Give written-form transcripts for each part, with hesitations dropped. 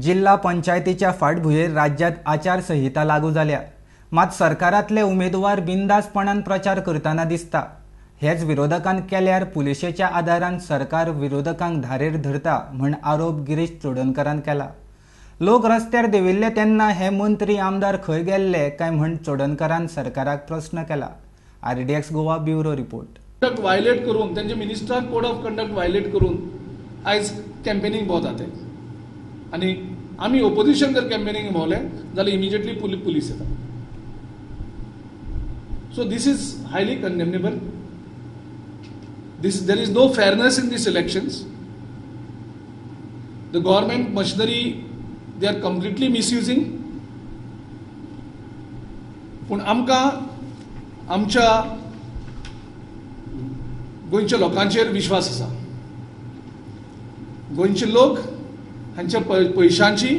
जिल्हा पंचायतीच्या फाटभुंयेर राज्यांत आचारसंहिता लागू जाल्या. मात सरकारांतले उमेदवार बिनधास्तपणान प्रचार करतना दिसता. हेच विरोधकान केल्यार पुलिशेच्या आदारान सरकार विरोधकांक धारेर धरता म्हण आरोप गिरीश चोडणकारान केला. लोक रस्त्यार देंविल्ले तेन्ना हे मंत्री आमदार खंय गेल्ले काय म्हण चोडणकारान सरकाराक प्रस्न केला. RDX Goa bureau report. Conduct violate करून, त्यांचे मिनिस्टरान कोड ऑफ कंडक्ट वायलेट करून आयज कॅम्पेनींग भोंवता ते. आनी आमी ओपोजिशन जर कॅम्पेनींग भोंवले जाल्यार इमिजिएटली पुलीस येता. So this is highly condemnable. This there is no fairness in this elections. The government machinery, they are completely misusing. पूण आमकां आमच्या गोंयच्या लोकांचेर विश्वास आसा. गोंयचे लोक हांच्या पयशांची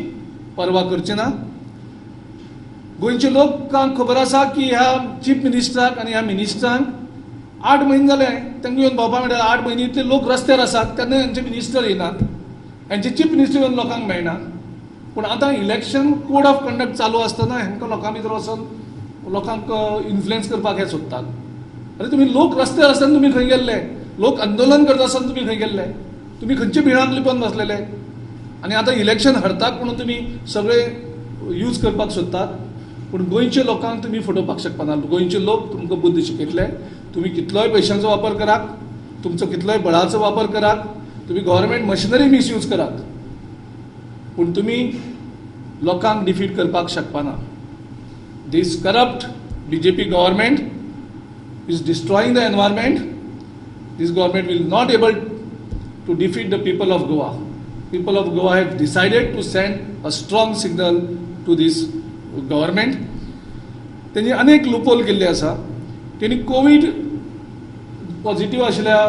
पर्वा करचे ना. गोंयचे लोकांक खबर आसा की ह्या चीफ मिनिस्टराक आनी ह्या मिनिस्टरांक 8 म्हयने जाले तांकां येवन भोंवपा मेळटा. 8 म्हयने इतले लोक रस्त्यार आसात तेन्ना हेंचे मिनिस्टर येनात, हेंचे चीफ मिनिस्टर येवन लोकांक मेळना. पूण आतां इलेक्शन कोड ऑफ कंडक्ट चालू आसतना हेंकां लोकां भितर वचोन लोकांक इन्फ्लुएन्स करपाक हे सोदतात. अरे, तुमी लोक रस्त्यार आसतना तुमी खंय गेल्ले? लोक आंदोलन करता आसतना तुमी खंय गेल्ले? तुमी खंयच्या बिळांत लिपोवन बसलेले? आनी आतां इलेक्शन हरतात म्हणून तुमी सगळे यूज करपाक सोदतात. पूण गोंयच्या लोकांक तुमी फटोवपाक शकना. गोंयचे लोक तुमकां बुद्द शिकयतले. तुमी कितलोय पयशांचो वापर करात, तुमचो कितलोय बळाचो वापर करात, तुमी गव्हर्मेंट मशिनरी मिसयूज करात, पूण तुमी लोकांक डिफीट करपाक शकपाना. This corrupt BJP government is destroying the environment. This government will not able to defeat the people of Goa. People of Goa have decided to send a strong signal to this government. तेंणी अनेक लुपोल केल्ले आसा. तेणी Covid positive आशिल्ल्या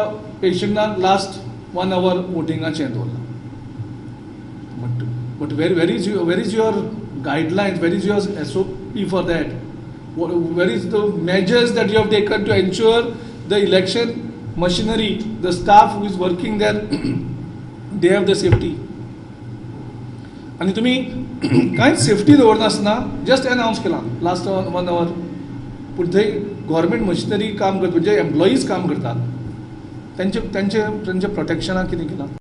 पेशंटांक last one our वोटिंगाचें दवरलां. But where is your guidelines? Where is your SOP for that? Where is the measures that you have taken to ensure the election machinery, the staff who is working there, they have the safety? आनी तुमी कांयच safety दवरनासतना just अनावन्स केलां last one our. पूण थंय government machinery काम करता, म्हणजे employees काम करतात, तेंचे तेंचे तेंच्या प्रोटेक्शनाक कितें केलां?